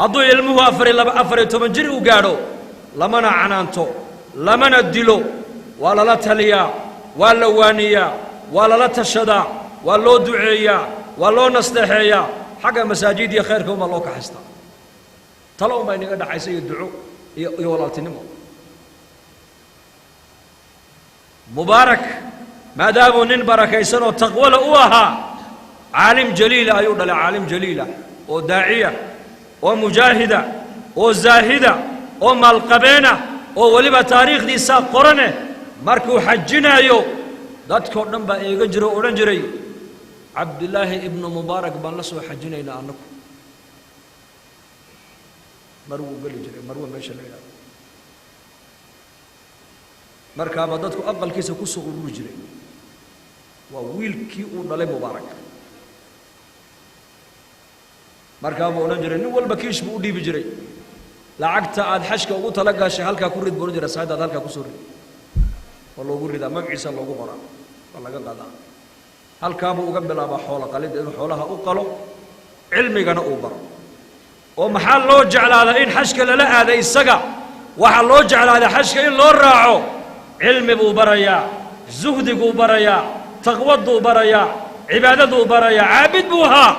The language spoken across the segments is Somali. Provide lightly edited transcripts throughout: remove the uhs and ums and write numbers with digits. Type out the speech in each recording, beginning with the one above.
Hadduu ilmuhu 14 jir uu gaadho, lamana canaanto, lamana dilo, waa lala taliyaa, waa la waaniyaa, waa lala tashadaa, waa loo duceeyaa, waa loo nasteexeeyaa. Xagga masaajid iyo khayrka unbaa loo kaxaystaa. Talo unbaa inaga dhaxaysa iyo duco iyo walaaltinimo. Mubaarak maadaamuu nin barakaysan oo taqwala u ahaa, caalim jaliila ayuu dhalay, caalim jaliila oo daaciya oo mujaahida oo zaahida oo maalqabeena oo weliba taariikhdiisaa qorane. Markuu xajinaayo dadkoo dhan baa eegan jira oo odhan jiray, Cabdillaahi ibnu Mubaarak baan la soo xajinaynaa annagu. Mar wuu geli jiray Marwe meesha la yidhahdo, markaaba dadku aqalkiisa ku soo ururi jiray. Waa wiilkii uu dhalay Mubaarak. Markaabuu odhan jiray, nin walba kiish buu u dhiibi jiray, lacagta aad xajka ugu tala gashay halkaa ku rid buu odhan jiray, saaydaad halkaa kusoo rid. Waa loogu ridaa, magaciisa loogu qoraa, waa laga qadaa. Halkaabuu uga bilaabaa xoolo qalidda, inuu xoolaha u qalo, cilmigana uu baro. Oo maxaa loo jeclaadaa in xajka lala aada isaga? Waxaa loo jeclaadaa xajka in loo raaco, cilmi buu barayaa, zuhdiguu barayaa, taqwaduu barayaa, cibaadaduu barayaa, caabid buu ahaa.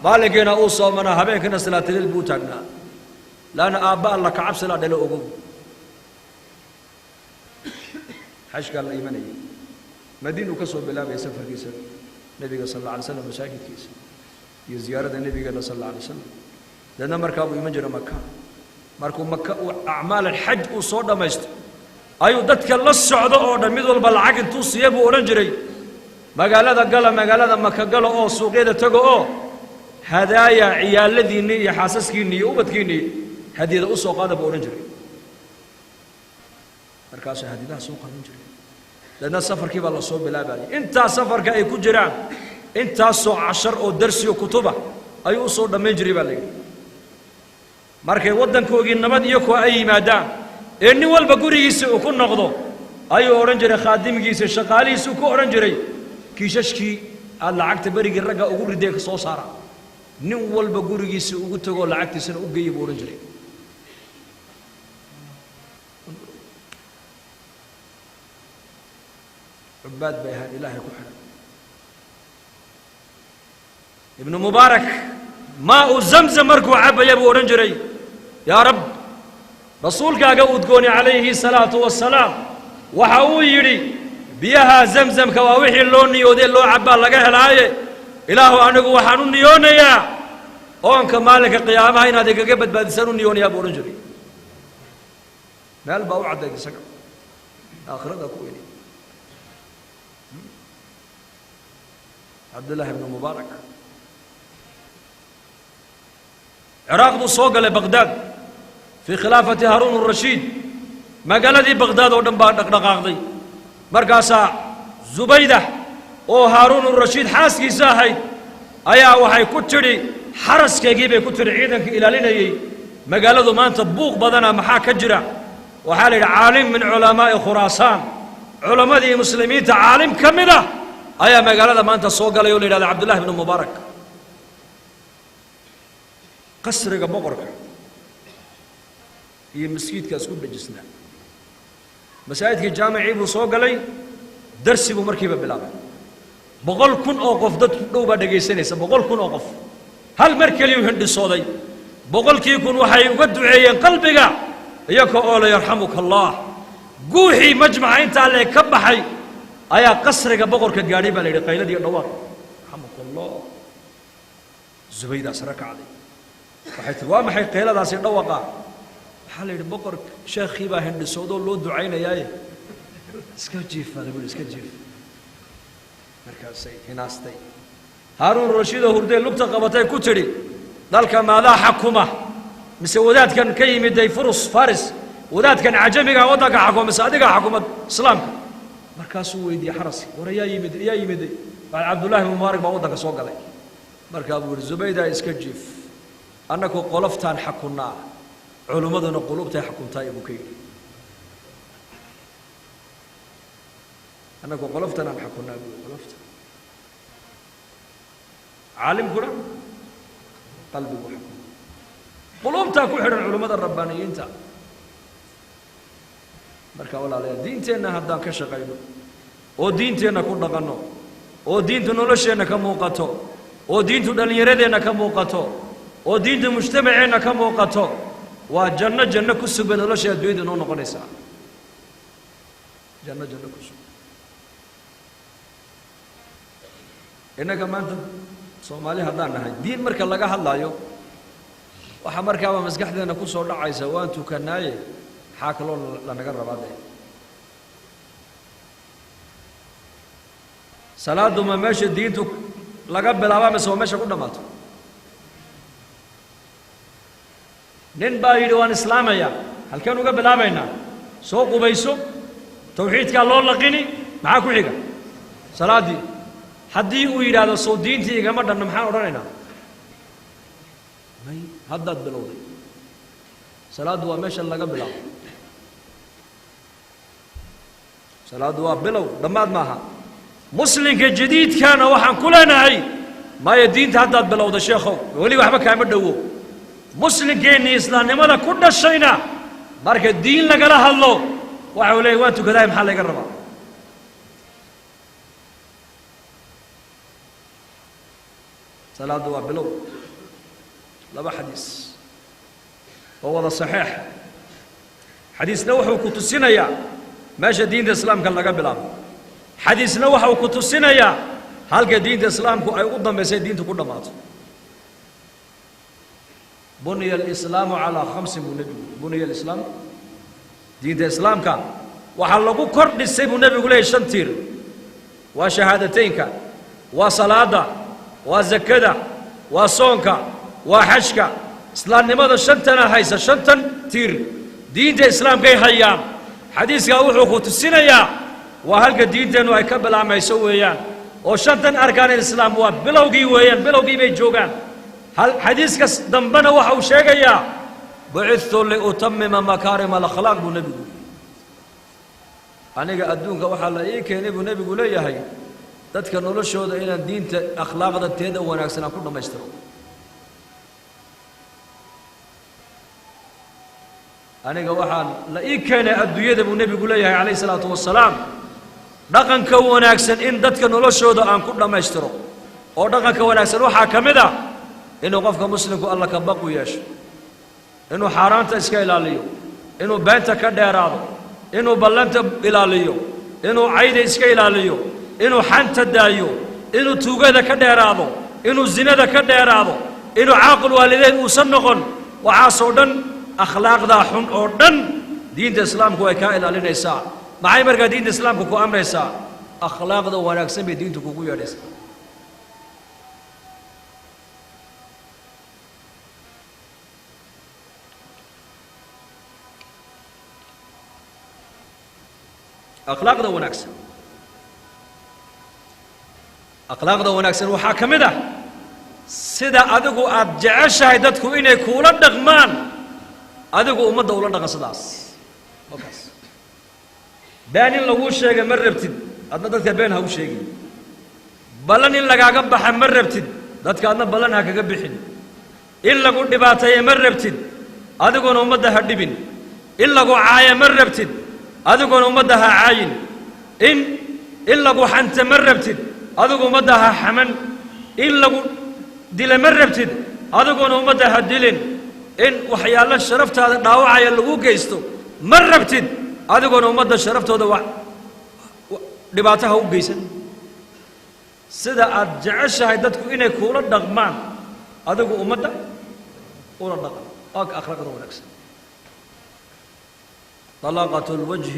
Maalinkiina uu soomanaa, habeenkiina salaatiliil buu u taagnaa, laanna aabba alla ka cabsilaa dhalo ogow. Xajkaa la imanayay, madiinuu ka soo bilaabaya safarkiisa nebiga sal alla alay slam, masaajidkiisa iyo ziyaarada nebigeena sal alla alay slam. Deedna markaa buu iman jiray Maka. Markuu Maka uu acmaal alxaj uu soo dhammaysto, ayuu dadka la socdo oo dhan mid walba lacag intuu siiya buu odhan jiray, magaalada gala, magaalada Maka gala oo suuqyada tago oo hadaaya ciyaaladiinnii iyo xaasaskiinnii iyo ubadkiinnii hadiyada u soo qaada buu odhan jiray. Markaasuu hadiyadaha soo qaadan jiray. Deedna safarkii baa lasoo bilaabayay. Intaa safarka ay ku jiraan, intaasoo cashar oo darsiyo kutuba ayuu u soo dhammayn jiray baa la yidhi. Markay waddankoogii nabad iyo kuwa ay yimaadaan ee nin walba gurigiisa uu ku noqdo, ayuu odhan jiray khaadimkiisa, shaqaalihiisuu ku odhan jiray, kiishashkii aada lacagta berigii ragga ugu ridee ka soo saara, nin walba gurigiisa ugu tagoo lacagtiisana u geeya buu odhan jiray. Cubaad bay ahaan Ilaahay ku xidhan. Ibnu Mubaarak maa uu Zamzam markuu cabbaya buu odhan jiray, yaa Rab, rasuulkaaga udgooni calayhi salaatu wasalaam waxa uu yidhi, biyaha Zamzamka waa wixii loo niyoodee loo cabbaa laga helaaye, Ilaahu anigu waxaan u niyoonayaa oonka maalinka qiyaamaha inaad igaga badbaadisaan u niyoonayaa buu odhan jiray. Meel baa u caddayd isaga, aakhirada ku weynay. Cabdullaahi ibnu Mubaarak Ciraaq buu soo galay, Baqhdaad, fii khilaafati Haaruun arashiid. Magaaladii Baqhdaad oo dhan baa dhaqdhaqaaqday. Markaasaa Zubayda oo Haaruun urashiid xaaskiisa ahayd ayaa waxay ku tidhi xaraskaygii, bay ku tidhi ciidanka ilaalinayey, magaaladu maanta buuq badana, maxaa ka jira? Waxaa la yidhi, caalim min culamaa'i Khuraasaan, culammadii muslimiinta caalim ka mid ah ayaa magaalada maanta soo galay oo la yidhahda Cabdullahi ibnu Mubaarak. Qasriga boqorka iyo maskiidka isku dhejisnaa, masaajidkii jaamicii buu soo galay, darsi buu markiiba bilaabay. 100,000 oo qof dad ku dhow baa dhegaysanaysa, 100,000 oo qof. Hal mar keliyuu hindhisooday, 100,000 waxay uga duceeyeen qalbiga iyaka oo la yarxamuka Allah. Guuxii majmaca intaa lee ka baxay ayaa qasriga boqorka gaadhay baa la yidhi, qayladii dhawaaq yarxamuka Allah. Zubaydaas rakacday, waxay tihi, waa maxay qayladaasi dhawaqa? Waxaa la yidhi, boqor sheekhii baa hindhisoodoo loo ducaynayaaye iska jiif baa lagu yidhi, iska jiif. Markaasay hinaastay, Haaruun Rashiidoo hurday lugta qabatay, ku tidhi, dalka maadaa xakuma mise wadaadkan ka yimiday Furus, Faris, wadaadkan cajamiga waddanka xakuma mise adigaa xakumad islaamka? Markaasuu weydiiyey xaraski, war yaa yimid, yaa yimiday? Cabdullahi Mubaarak baa waddanka soo galay. Markaa buu yidhi, Zubaydaa iska jiif, annaku qoloftaan xakunnaa, culummaduna qulubtay xakuntaa buu ka yidhi. Annaku qoloftan aan xakunnaa buu, qolofta, caalimkuna qalbigu xakuma. Quluubtaa ku xidhan culummada rabbaaniyiinta. Marka walaalayaal, diinteenna haddaan ka shaqayno oo diinteenna ku dhaqanno oo diintu nolosheenna ka muuqato oo diintu dhallinyaradeenna ka muuqato oo diintu mujtamaceenna ka muuqato, waa janno janno ku sugan nolosha adduunyada inoo noqonaysaa. Janno janno ku sugan. Innaga maanta Soomaali haddaan nahay, diin marka laga hadlaayo waxaa markaaba maskaxdeena ku soo dhacaysa waan tukanaaye, maxaa kaloo lanaga rabaa dee? Salaadu ma meesha diintu laga bilaaba mise waa meesha ku dhammaato? Nin baa yidhi waan islaamayaa, halkeen uga bilaabaynaa? Soo qubayso, tawxiidkaa loo laqini, maxaa ku xiga? Salaaddii. Haddii uu yidhaahdo sow diintii igama dhanno, maxaan odhanaynaa? May, haddaad bilowday. Salaaddu waa meesha laga bilaabo. Salaaddu waa bilow, dhammaad maaha. Muslimka jadiidkaana waxaan ku leenahay maya, diinta haddaad bilowda sheekhow, weli waxba kaama dhowo. Muslimkeennii islaamnimada ku dhashayna marka diin lagala hadlo waxa uu leeyahy waan tukadahay, maxaa layga rabaa? Salaaddu waa bilow. Laba xadiis oo wada saxiix. Xadiisna wuxuu ku tusinayaa meesha diinta islaamka laga bilaabo, xadiisna waxa uu ku tusinayaa halka diinta islaamku ay ugu dambaysay diintu ku dhammaato. Buniya alislaamu calaa khamsin buu nebigu, buniya alislaam, diinta islaamka waxaa lagu kor dhisay buu nebigu leeyahy 5 tiir. Waa shahaadateynka, waa salaada, waa zakada, waa soonka, waa xajka. Islaamnimada 5tana haysa, 5tan tiir diinta islaamkay hayaan. Xadiiskaa wuxuu ku tusinayaa waa halka diinteennu ay ka bilaamayso weeyaan, oo 5tan arkaanilislaam waa bilowgii weeyaan, bilowgii bay joogaan. Xadiiska dambena waxa uu sheegayaa bucidtu liutamima makaarima alakhlaaq buu nebigu yidhi. Aniga adduunka waxaa la ii keenay buu nebigu leeyahay dadka noloshooda inaan diinta akhlaaqda teeda wanaagsan aan ku dhammaystiro. Aniga waxaan la ii keenay adduunyada buu nebigu leeyahay calayhi salaatu wasalaam dhaqanka wanaagsan in dadka noloshooda aan ku dhammaystiro. Oo dhaqanka wanaagsan waxaa ka mid ah inuu qofka muslimku alla ka baqu yeesho, inuu xaaraanta iska ilaaliyo, inuu beenta ka dheeraado, inuu ballanta ilaaliyo, inuu cayda iska ilaaliyo, inuu xanta daayo, inuu tuugada ka dheeraado, inuu zinada ka dheeraado, inuu caaqil waalideyn uusan noqon. Waxaasoo dhan akhlaaqdaa xun oo dhan diinta islaamku way kaa ilaalinaysaa. Maxay markaa diinta islaamku ku amraysaa? Akhlaaqda wanaagsan bay diintu kugu yeedhaysaa. Akhlaaqda wanaagsan, akhlaaqda wanaagsan waxaa ka mid ah sida adigu aad jeceshahay dadku inay kuula dhaqmaan, adigu ummadda ula dhaqan sidaas. Okaas been in laguu sheega ma rabtid, adna dadka been ha u sheegin. Ballan in lagaaga baxa ma rabtid, dadka adna ballan ha kaga bixin. In lagu dhibaateeye ma rabtid, adiguna ummadda ha dhibin. In lagu caayo ma rabtid, adiguna ummadda ha caayin. In lagu xanta ma rabtid, adigu ummadda ha xaman. In lagu dila ma rabtid, adiguna ummadda ha dilin. In waxyaalo sharaftaada dhaawacaya lagu geysto ma rabtid, adiguna ummadda sharaftooda dhibaato ha u geysan. Sida aad jeceshahay dadku inay kuula dhaqmaan, adigu ummadda ula dhaqan. Waa ka akhlaaqda wanaagsan. طلاقة الوجه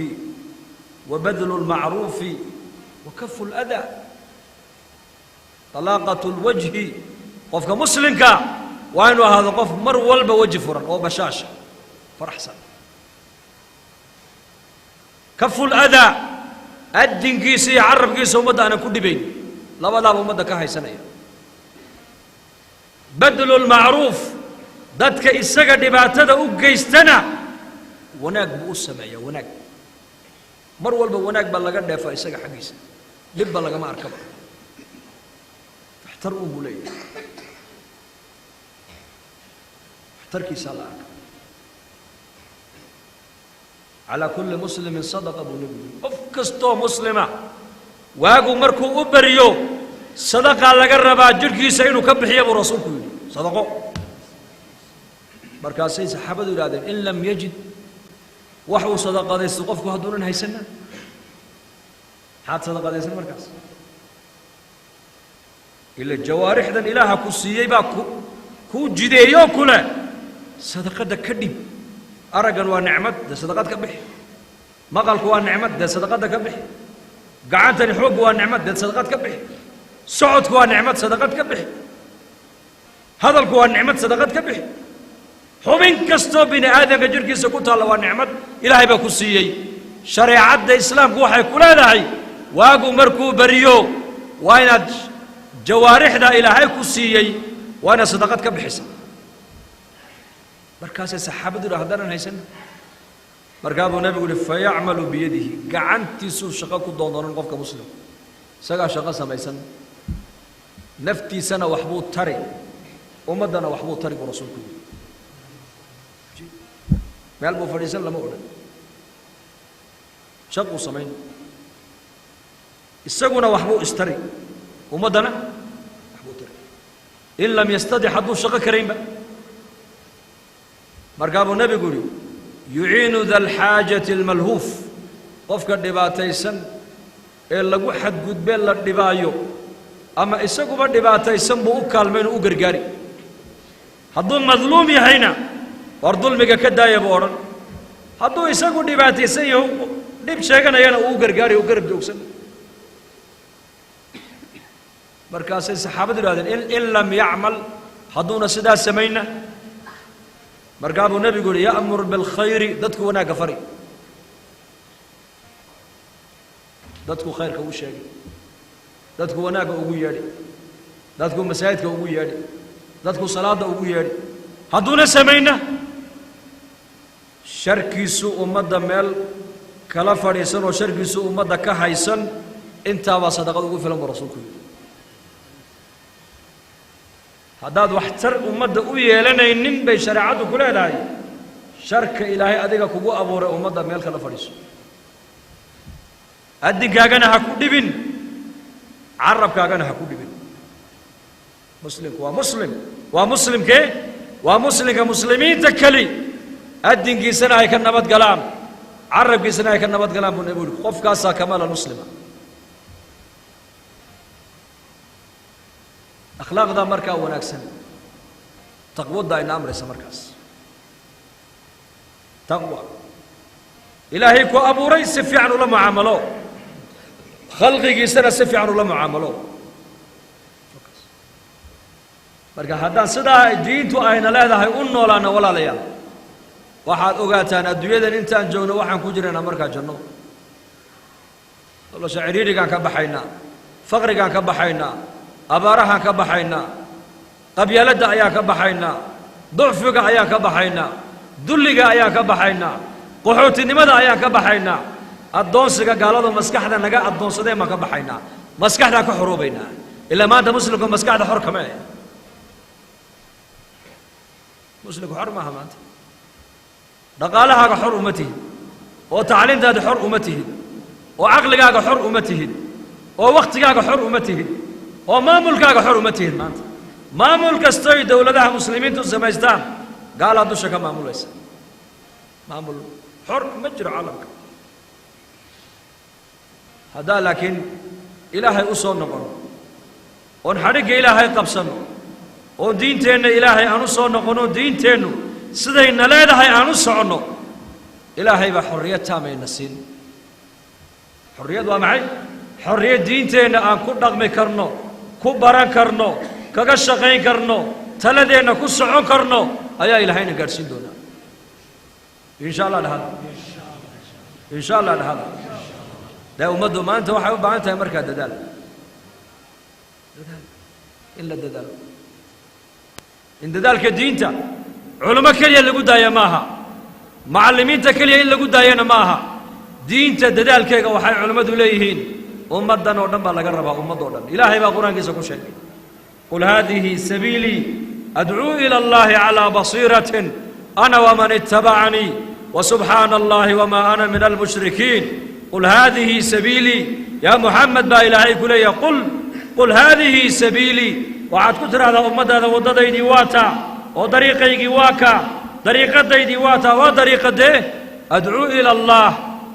وبذل المعروف وكف الأذى. طلاقة الوجه، qofka muslimka waa inuu ahaado qof mar walba weji furan oo bashaasha faraxsan. Kafu ladaa, addinkiisa iyo carabkiisa ummadda aanan ku dhibayn, labadaaba ummadda ka haysanaya. Badlu lmacruuf, dadka isaga dhibaatada u geystana wanaag buu u sameeyaa. Wanaag mar walba wanaag baa laga dheefaa isaga xaggiisa, dhibba lagama arkaba, waxtar uun buu leeyahay, Waxtarkiisaa la arka. Calaa kulli muslimin sadaqa buu nebigu yidhi. Qof kastoo muslima waagu markuu u beriyo sadaqaa laga rabaa jidhkiisa inuu ka bixiya buu rasuulku yidhi, sadaqo. Markaasay saxaabadu yidhahdeen in lam yajid, wax uu sadaqadaysto qofku hadduunan haysanna maxaad sadaqadaysan markaas? Ila jawaarixdan ilaaha ku siiyey baa ku kuu jideeyo kule sadaqadda ka dhib. Araggan waa nicmad, dee sadaqad ka bixi. Maqalku waa nicmad, dee sadaqadda ka bixi. Gacantani xooggu waa nicmad, dee sadaqad ka bixi. Socodku waa nicmad, sadaqad ka bixi. Hadalku waa nicmad, sadaqad ka bixi. Xubin kastoo bini aadamka jirhkiisa ku taalla waa nicmad ilaahay baa ku siiyey. Shareecadda islaamku waxay ku leedahay waagu markuu beriyo waa inaad jawaarixda ilaahay ku siiyey waa inaad sadaqad ka bixisa. Markaasay saxaabadu yidha haddaanan haysanna. Markaa buu nebigu yihi fayacmalu biyadihi, gacantiisuu shaqo ku doondoonan qofka muslimka, isagaa shaqo samaysan, naftiisana waxbuu tari, ummaddana waxbuu tari buu rasuulku yidhi. Meel buu fadhiisan lama odhan, shaquu samayn, isaguna waxbuu istari, ummaddana waxbuu tari. In lam yastadix, hadduu shaqo karaynba. Markaa buu nebigu yidhi yuciinu da alxaajati almalhuuf, qofka dhibaataysan ee lagu xadgudbee la dhibaayo ama isaguba dhibaataysan buu u kaalmay inuu u gargaari. Hadduu madluum yahayna war dulmiga ka daaya buu odhan, hadduu isagu dhibaataysan yaho dhib sheeganayana uu u gargaari, u garab joogsan. Markaasay saxaabadu yidhahdeen in lam yacmal, hadduuna sidaa samayna. Markaa buu nebigu yihi ya'mur bilkhayri, dadku wanaagga fari, dadku khayrka u sheegay, dadku wanaagga ugu yeedhi, dadku masaajidka ugu yeedhi, dadku salaadda ugu yeedhi. Hadduuna samayna sharkiisu ummadda meel kala fadhiisan oo sharkiisu ummadda ka haysan, intaabaa sadaqad ugu filan buu rasuulku yidhi. Haddaad waxtar ummadda u yeelanaynin bay shareecaddu ku leedahay sharka ilaahay adiga kugu abuuray ummadda meel kala fadhiiso, adinkaagana ha ku dhibin, carabkaagana ha ku dhibin. Muslimku waa muslim, waa muslimkee? Waa muslimka muslimiinta keli adinkiisana ay ka nabad galaan, carabkiisana ay ka nabad galaan buu nebigu yidhi. Qofkaasaa kamaala muslima. Akhlaaqdaa markaa wanaagsan, taqwadda ayna amraysa markaas. Taqwa ilaahay ku abuuray si fiican ula mucaamalo, khalqigiisana si fiican ula mucaamalo. Marka haddaan sidaa diintu ayna leedahay u noolaano walaalayaal, waxaad ogaataan adduunyadan intaan joogno waxaan ku jiraynaa markaa janno. Nolosha cidhiidhigaan ka baxaynaa, faqrigaan ka baxaynaa, abaarahaan ka baxaynaa, qabyaaladda ayaan ka baxaynaa, ducfiga ayaan ka baxaynaa, dulliga ayaan ka baxaynaa, qaxootinimada ayaan ka baxaynaa, addoonsiga gaalada maskaxda naga addoonsadeen baan ka baxaynaa, maskaxdaan ka xoroobaynaa. Ilaa maanta muslimku maskaxda xor kama eh, muslimku xor maaha maanta. Dhaqaalahaaga xor uma tihid, oo tacliintaada xor uma tihid, oo caqligaaga xor uma tihid, oo wakhtigaaga xor uma tihid, oo maamulkaaga xor uma tihid maanta. Maamul kastoy dowladaha muslimiintu samaystaan gaalaa dusha ka maamulaysa. Maamul xor ma jiro caalamka. Haddaa laakiin ilaahay u soo noqono oon xadhigga ilaahay qabsanno oon diinteenna ilaahay aan u soo noqono, diinteennu sidayna leedahay aan u soconno, ilaahay baa xorriyad taamayna siin. Xorriyad waa maxay? Xorriyad diinteenna aan ku dhaqmi karno, ku baran karno, kaga shaqayn karno, taladeenna ku socon karno ayaa ilaahayna gaadhsiin doonaa insha allah. Dhahada insha allah, dhahada. Dee ummaddu maanta waxay u baahan tahay markaa dadaal, dadaal in la dadaalo, in dadaalka diinta culimo keliya lagu daaya maaha, macallimiinta keliya in lagu daayana ma aha. Diinta dadaalkeega waxay culimmadu leeyihiin ummaddan oo dhan baa laga rabaa, ummad oo dhan. Ilaahay baa qur-aankiisa ku sheegay qul haadihi sabiilii Adcuu ila allahi calaa basiiratin ana waman ittabacanii wasubxaana allahi wamaa ana min almushrikiin. Qul haadihi sabiilii, yaa Muxamed baa Ilaahay ku leeyahay, qul haadihi sabiilii, waxaad ku tidhahdaa ummaddaada waddadaydii waa taa, oo dariiqaygii waa kaa, dariiqadaydii waa taa, waa dariiqadee? Adcuu ila allah,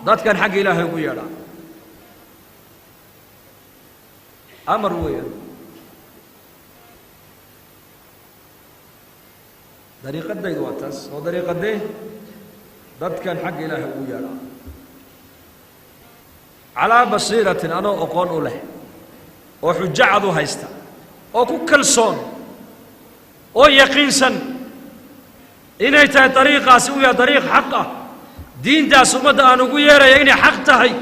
dadkan xagga Ilaahay ugu yeedhaa. Amar weeyaan. Dariiqadaydu waa taas, oo dariiqadee? Dadkan xagga Ilaahay ugu yeedhaa calaa basiiratin, anoo oqoon u leh oo xujo cad u haysta oo ku kalsoon oo yaqiinsan inay tahay dariiqaasi uu yahay dariiq xaq ah, diintaas ummadda aan ugu yeeraya inay xaq tahay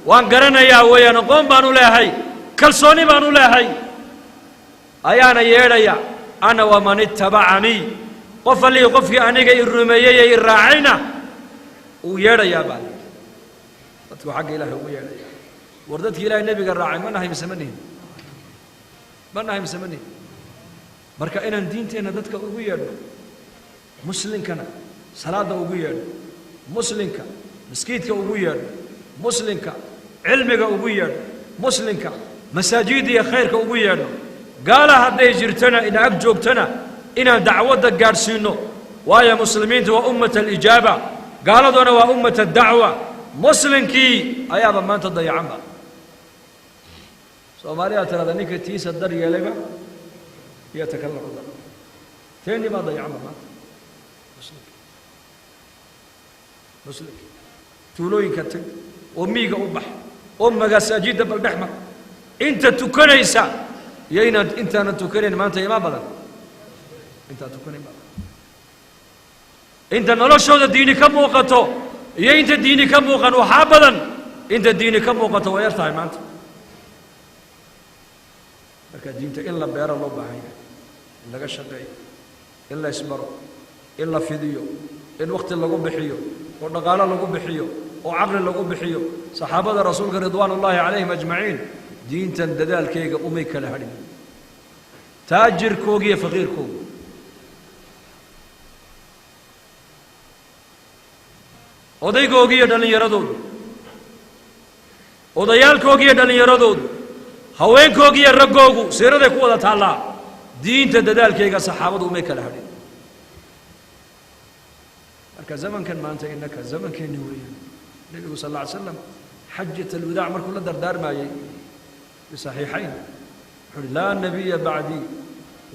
waan garanayaa weeyaan, aqoon baan u leehay, kalsooni baan u leehay, ayaana yeedhaya. Ana waman ittabacanii, qof allihii qofkii aniga i rumeeyey ee i raacayna uu yeedhayaa baa layidhi. Dadku xagga Ilaahay ugu yeedhaya. War dadkii Ilahay nebiga raacay ma nahay mise ma nihin? Ma nahay mise ma nihin? Marka inaan diinteenna dadka ugu yeedhno, muslinkana salaadda ugu yeedhno, muslinka maskiidka ugu yeedhno, muslinka cilmiga ugu yeedhno, muslinka masaajidda iyo khayrka ugu yeedhno, gaala hadday jirtana ina ag joogtana inaan dacwadda gaadhsiinno. Waayo muslimiinta waa ummat alijaaba, gaaladuna waa ummat addacwa. Muslinkii ayaaba maanta dayacanba. Soomaaliyaa tirahda ninka tiisa dar yeelayba iyo ta kalena ku dar. Teennii baa dayacanba maanta. Muslinka, muslinka tuulooyinka tag oo miiga u bax oo magasaajidda bal dhex mar, inta tukanaysa iyo inaan intaanan tukanayn maanta imaa badan, intaan tukanayn baa badan, inta noloshooda diini ka muuqato iyo inta diini ka muuqan waxaa badan inta diini ka muuqato, waa yar tahay maanta. Marka diinta in la beero loo baahan yahay, in laga shaqeeyo, in la isbaro, in la fidiyo, in wakhti lagu bixiyo oo dhaqaalo lagu bixiyo oo caqli lagu bixiyo. Saxaabada rasuulka ridwaan ullaahi calayhim ajmaciin diintan dadaalkayga umay kala hadhin, taajirkooga iyo faqiirkooga. Odaygooga iyo dhallinyaradoodu, odayaalkooga iyo dhallinyaradoodu, haweenkooga iyo raggoogu, siiraday ku wada taallaa. Diinta dadaalkayga saxaabadu umay kala hadhin. Marka zamankan maanta innaka zamankeenni weeyaan. Nebigu sal alla ly slam xajat alwadaac markuu la dardaarmaayey bisaxiixayn wuxuu uhi laa nebiya bacdii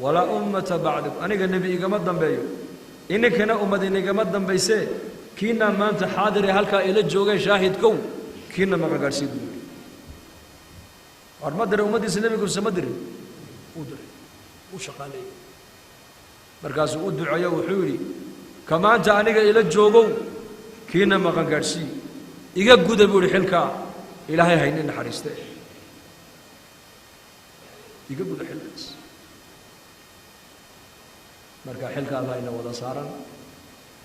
walaa ummata bacdikum, aniga nebi igama dambeeyo, ininkana ummad inigama dambaysee, kiinaa maanta xaadiree halkaa ila joogay shaahidkow kiina maqan gaadhsii buu yidhi. War ma diray ummaddiisa nebigu mise ma dirin? Uu diray, uu shaqaaleeyey. Markaasuu u duceeyo, wuxuu yidhi ka maanta aniga ila joogow kiina maqan gaadhsii, iga guda buu yihi xilkaa, Ilaahay hayni naxariiste, iga guda xilkaas. Marka xilka Allah ina wada saaran.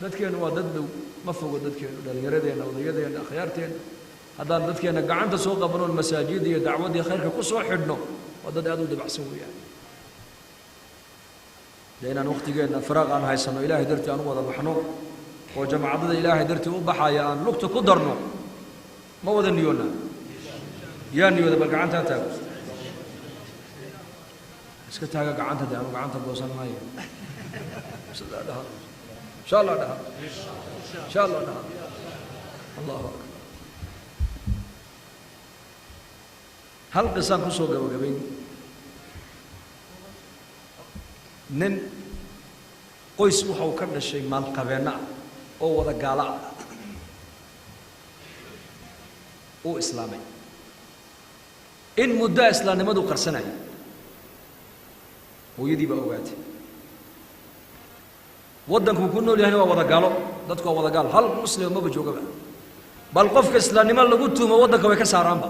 Dadkeennu waa dad dhow, ma fogo dadkeennu, dhallinyaradeenna, odayadeenna, akhyaarteenna. Haddaan dadkeenna gacanta soo qabanoon masaajidda iyo dacwaddii khayrka ku soo xidhno, waa dad aad u dabacsan weeyaan. Dee inaan wakhtigeenna firaaq aan haysanno Ilaahay dartii aan u wada baxno oo jamacadada Ilaahay dartii u baxaya aan lugta ku darno, ma wada niyoonnaa? Yaa niyooda bal gacantaa taago, iska taaga gacanta. Dee anu gacanta goosan maayo. Sidaa dhaha, insha Allah dhaha, insha Allah dhaha. Allahu akbar. Hal qisaan ku soo gabagabayn. Nin qoys waxau ka dhashay maalqabeenno ah oo wada gaalo ah uu islaamay. In muddoa islaamnimadu qarsanaya, hooyadii baa ogaatay. Waddankuu ku nool yahayna waa wada gaalo, dadku waa wada gaalo, hal muslima maba joogaba. Bal qofka islaamnimo lagu tuumo waddanka way ka saaraanba.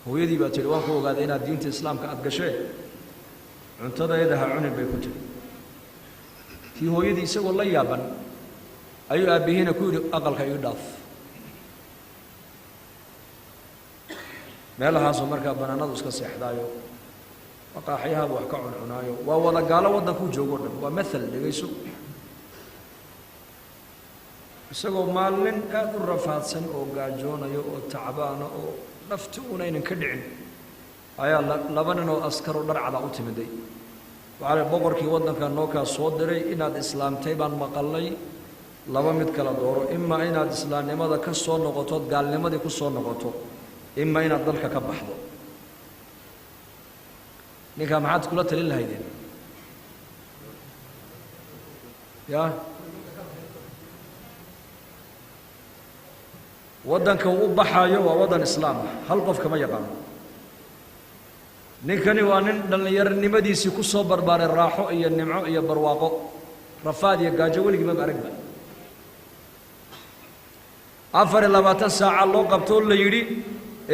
Hooyadii baa tihi waan ku ogaaday inaad diinta islaamka aada gashee, cuntadayda ha cunin bay ku tiri. Tii hooyadii isagoo la yaaban ayuu aabbihiina ku yidhi aqalka ii dhaaf. Meelahaasoo markaa banaanadu iska seexdaayo Maqaaxyahaaba wax ka cuncunaayo, waa wada gaalo waddankuu joogo dhan. Waa mathal, dhegayso. Isagoo maalin aada u rafaadsan oo gaajoonayo oo tacbaana oo nafti unaynan ka dhicin ayaa laba nin oo askar oo dharcada u timiday. Waxaa la boqorkii waddanka noo kaa soo diray inaad islaamtay baan maqalnay, laba mid kala dooro: imaa inaad islaamnimada ka soo noqotood gaalnimadii ku soo noqoto, imaa inaad dalka ka baxdo. Ninkaa maxaad kula talin lahaydeen? Ya waddanka uu u baxaayo waa waddan islaam ah, hal qof kama yaqaano. Ninkani waa nin dhallinyaronimadiisii ku soo barbaaray raaxo iyo nimco iyo barwaaqo, rafaad iyo gaajo weligii maba aragba. 24 saaca loo qabtoo la yidhi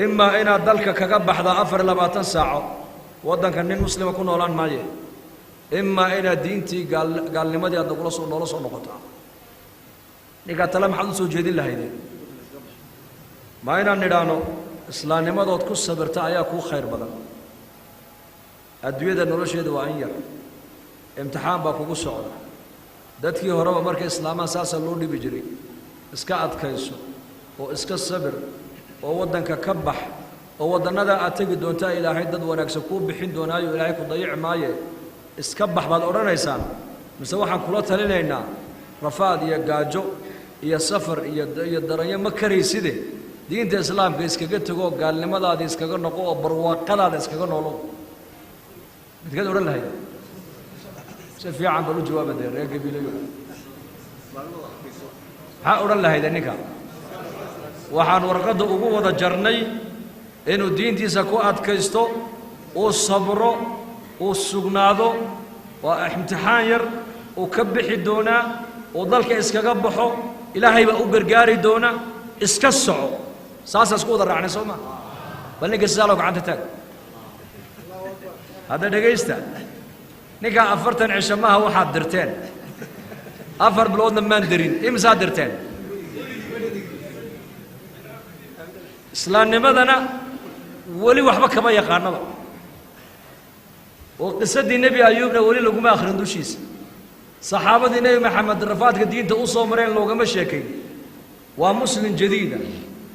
imaa inaad dalka kaga baxdaa 24 saaco, waddanka nin muslima ku noolaan maaye, imaa inaad diintii gaalnimadii aad nagula soo noola soo noqotaa. Ninkaa tale maxaad u soo jeedin lahaydeen? Ma inaan nidhaahno islaamnimadood ku sabirta ayaa kuu khayr badan, adduunyada nolosheeda waa in yar, imtixaan baa kugu socda, dadkii horeba markay islaamaan saasaa loo dhibi jiray, iska adkayso oo iska sabir oo waddanka ka bax oo waddannada aad tegi doontaa ilaahay dad wanaagsan kuu bixin doonaayo, ilaahay ku dayici maaye, iska bax baad odhanaysaan? Mise waxaan kula talinaynaa rafaad iyo gaajo iyo safar iyo daranyo ma karayside, diinta islaamka iskaga tegoo gaalnimadaada iskaga noqo oo barwaaqadaada iskaga noolow? Midkaad odhan lahayd? Si fiican bal u jawaaba dee reer Gabiilayo, maxaa odhan lahayde ninka? Waxaan warqadda ugu wada jarnay inuu diintiisa ku adkaysto, uu sabro, uu sugnaado, waa imtixaan yar, uu ka bixi doonaa, uu dalka iskaga baxo, ilaahay baa u gargaari doona, iska soco. Saasaa isku wada raacnay soo maa? Bal ninka sidaa loo gacanta taag hadda dhegaysta. Ninkaa 40 cisho maaha waxaad dirteen, 4 biloodna maan dirin, imisaad dirteen? Islaamnimadana weli waxba kama yaqaanaba, oo qisadii Nebi Ayuubna weli laguma akhrin dushiisa, saxaabadii Nebi Maxamed rafaadka diinta u soo mareen loogama sheekayn. Waa muslim jadiida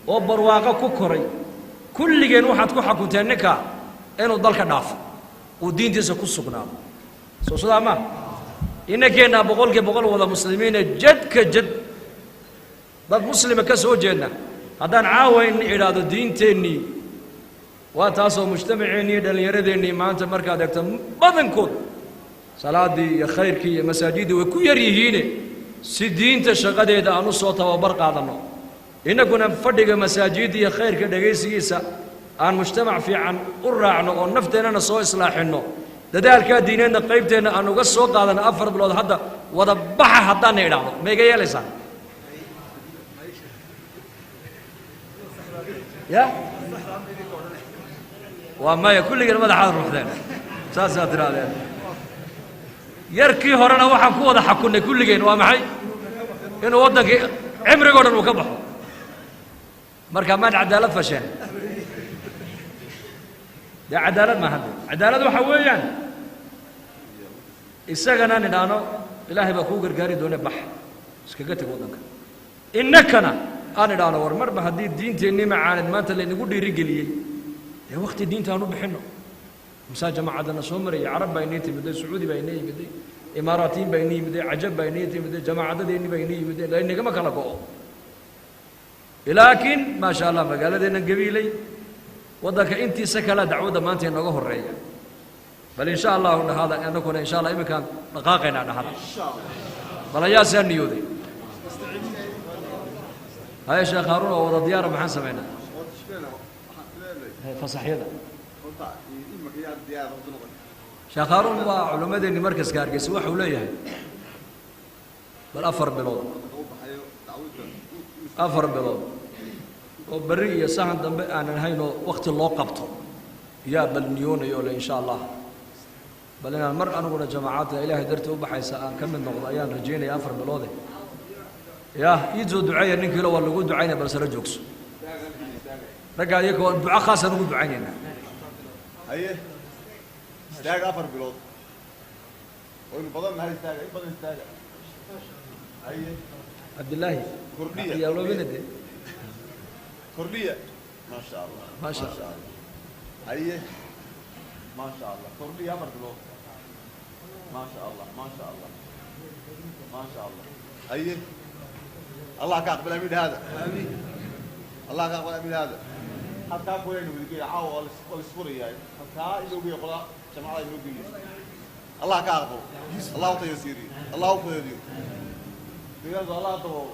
oo barwaaqo ku koray. Kulligeen waxaad ku xakunteen ninka inuu dalka dhaafo, uu diintiisa ku sugnaado. Soo sidaa maa? Inankeenna 100% wada muslimiina, jadka jad dad muslima ka soo jeedna, haddaan caawa in idhaahdo diinteennii waa taasoo mujtamaceennii iyo dhallinyaradeenii maanta markaad eegto badankood salaaddii iyo khayrkii iyo masaajiddii way ku yar yihiine, si diinta shaqadeeda aan u soo tababar qaadanno, innaguna fadhiga masaajidda iyo khayrka dhegaysigiisa aan mujtamac fiican u raacno oo nafteennana soo islaaxinno, dadaalkaa diineedna qaybteenna aan uga soo qaadanno, 4 bilood hadda wada baxa haddaanna idhaahdo ma iga yeelaysaan? Ya waa maya, kulligeen madaxaad ruuxdeen, saasaad tidhahdeen. Yarkii horena waxaan ku wada xakunnay kulligeen waa maxay? Inuu waddankii cimrigoo dhan uu ka baxo. Marka maad cadaalad fasheen? Dee cadaalad ma hadde. Cadaalad waxa weeyaan isagana nidhaahno ilaahay baa kuu gargaari doone, bax iskaga teg waddanka, innakana aan idhaahno war marba haddii diinteennii macaanid maanta laynagu dhiirigeliyey, dee wakti diinta aan u bixinno. Musaa jamaacadana soo marayay, carab baa inii timiday, sacuudi baa inii yimiday, imaaraatiin baa inii yimiday, cajab baa inii timiday, jamaacadadeenni baa inii yimiday, laynagama kala go'o. Laakiin maasha Allah magaaladeenna Gabiiley waddanka intiisa kalea dacwadda maanta inooga horreeya. Bal insha allahu dhahada, annaguna insha allah iminkaan dhaqaaqaynaa dhahada. Bal ayaasaa niyooday? Haye Sheekh Haaruun oo wada diyaara, maxaan samaynaa fasaxyada? Sheekh Haaruun waa culimmadeenni markaska Hargeysa, waxau leeyahay bal 4 bilood, 4 bilood oo berri iyo sahan dambe aanan haynoo wakti loo qabto yaa bal niyoonayo le insha allah. Bal inaan mar aniguna jamaacadda ilaahay dartii u baxaysa aan ka mid noqdo ayaan rajaynaya 4 biloode. Yah ii soo duceeya ninkiilo, waa lagu ducaynaya, balse la joogso raggaa iyaka waa duco khaasaan ugu ducaynaynaa. Istaaga afar bilood. Waynu badan nahay, istaaga, in badan istaaga. Haye. Cabdillaahi. Kordhiya. Yaa loobina de. Kordhiya. Ma sha Allah. Ma sha Allah. Haye. Ma sha Allah. Kordhiya afar bilood. Ma sha Allah, ma sha Allah. Ma sha Allah. Haye. Allah ka aqbal amiin hada. Amiin. Allah ka aqbal amiin hada. Halkaa kulaynu wadigeeya caawa waa la isfurayaa. Halkaa inoo geeyo qolaa jamacada inoo geeyo. Allah ka aqbalo. Allah u tayasiiriyo. Allah u fududeeyo. Deegaanka Allah daboolo.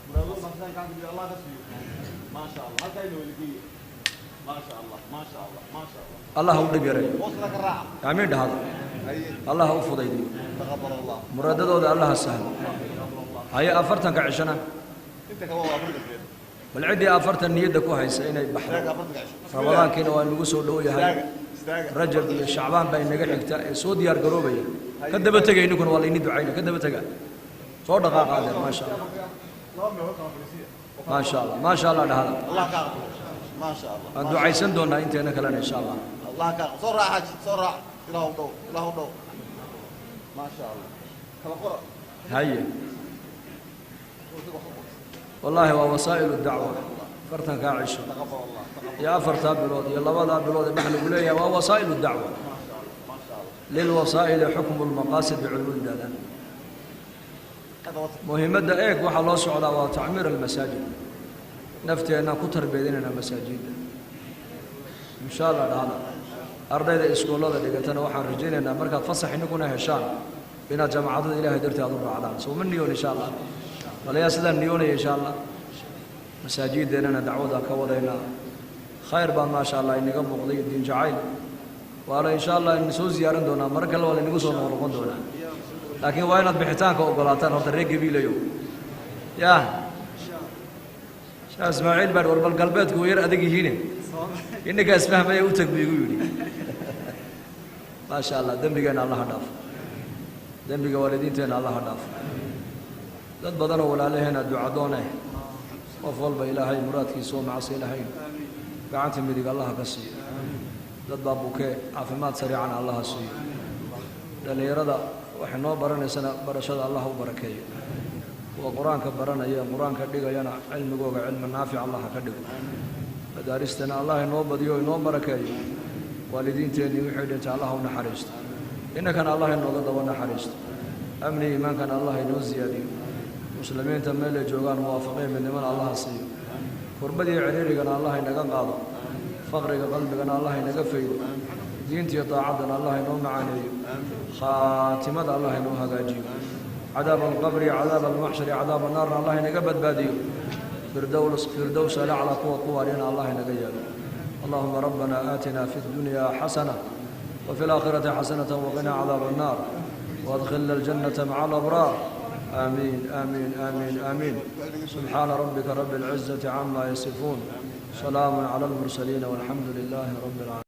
Muraadada nafsan ka biyo Allah ka siiyo. Ma sha Allah. Halkaa inoo wadigeeyo. Ma sha Allah, ma sha Allah, ma sha Allah. Allah ha u dhib yareeyo. Hoosna ka raaca. Aamiin dhahada. Haye. Allah ha u fudaydiyo. Taqabbal Allah. Muraadadooda Allah ha sahlo. Haye afartanka cishana. Inta kale waa afartan jeer. Bal ciddii afartan niyadda ku haysa inay baxdo. Istaaga afartanka cisho. Ramadaankiina waa inagu soo dhow yahay. Istaaga, istaaga. Rajab iyo Shacbaan baa inaga xigta ee soo diyaar garoobaya. Ka daba tegay ninkuna waa layni ducayna ka daba tega. Soo dhaqaaqa adeer ma sha Allah. Laba meelood kala fadhiisiya. Ma sha Allah, ma sha Allah dhahada. Allah ka aqbalo. Ma sha Allah. Waan ducaysan doonaa inteena kalena insha Allah. Allah ka aqbalo. Soo raac xaaji, soo raac. Ilaahu dhow, Ilaahu dhow. Ma sha Allah. Kala qora. Haye. Wallaahi waa wasaa'ilu dacwa. Afartankaa cisho. Taqabbal Allah. Taqabbal. Iyo afartaa bilood iyo labadaa bilood ee dhex lagu leeyahay waa wasaa'ilu dacwa. Ma sha Allah. Ma sha Allah. Lilwasaa'ili xukmu lmaqaasid biculumul yidhahdaan. Hada wata. Muhiimadda eeg waxaa loo socdaa waa tacmiir almasaajid. Nafteenna ku tarbiyadinayna masaajidda. Insha Allah dhahada. Ardayda iskuullada dhigatana waxaan rajaynaynaa markaad fasax inaguna heshaan inaad jaamacadada Ilaahay dartii aad u raacdaan. Soo ma niyoon insha Allah. Walayaa sidaan niyoonaya insha Allah. Masaajideennana dacwada ka wadaynaa. Khayr baa maasha Allah inaga muuqday diin jacayl. Waana insha Allah idin soo ziyaaran doonaa mar kale waa la inagu soo noqon doonaa. Laakiin waa inaad bixitaanka ogolaataan horta reer Gabiilayo. Yaa Sheekh Ismaaciil baan war bal galbeedku way yar adag yihiin. Innaga isfahmaya u tag buu igu yidhi. Maasha Allah dembigeena Allah ha dhaafo. Dembiga waalidiinteena Allah ha dhaafo. Dad badan oo walaalaheena ducadoon eh. Qof walba Ilaahay muraadkiisa oo macasi lahayn. Gacanta midig Allah ha ka siiyo. Dad baa bukee caafimaad sariican Allah ha siiyo. Dhalinyarada waxay noo baranaysana barashada Allah u barakeeyo. Kuwa qur-aanka baranaya qur-aanka dhigayana cilmigooga cilmi naafic Allah ha ka dhigo. Madaaristana Allah inoo badiyo inoo barakeeyo. Waalidiinteennii wixii dhintay Allah u naxariisto. Innakana Allah inooga daba naxariisto. Amni iimaankana Allah inoo siyaadiyo. Muslimiinta meel ay joogaan muwaafaqiin midnimana Allah ha siiyo. Kurbadii ciriirigana Allah inaga qaado. Faqriga qalbigana Allah inaga faydo. Diinta iyo daacaddana Allah inoo macaaneeyo. Khaatimada Allah inoo hagaajiyo. Cadaab alqabri, cadaab almaxshari, cadaab annaarna Allah inaga badbaadiyo. Firdows alaclaa kuwa ku waariyana Allah inaga yeelo. اللهم ربنا آتنا في الدنيا حسنة وفي الآخرة حسنة وقنا عذاب النار وادخلنا الجنة مع الأبرار. آمين آمين آمين آمين. سبحان ربك رب العزة عما يصفون. سلام على المرسلين والحمد لله رب العالمين.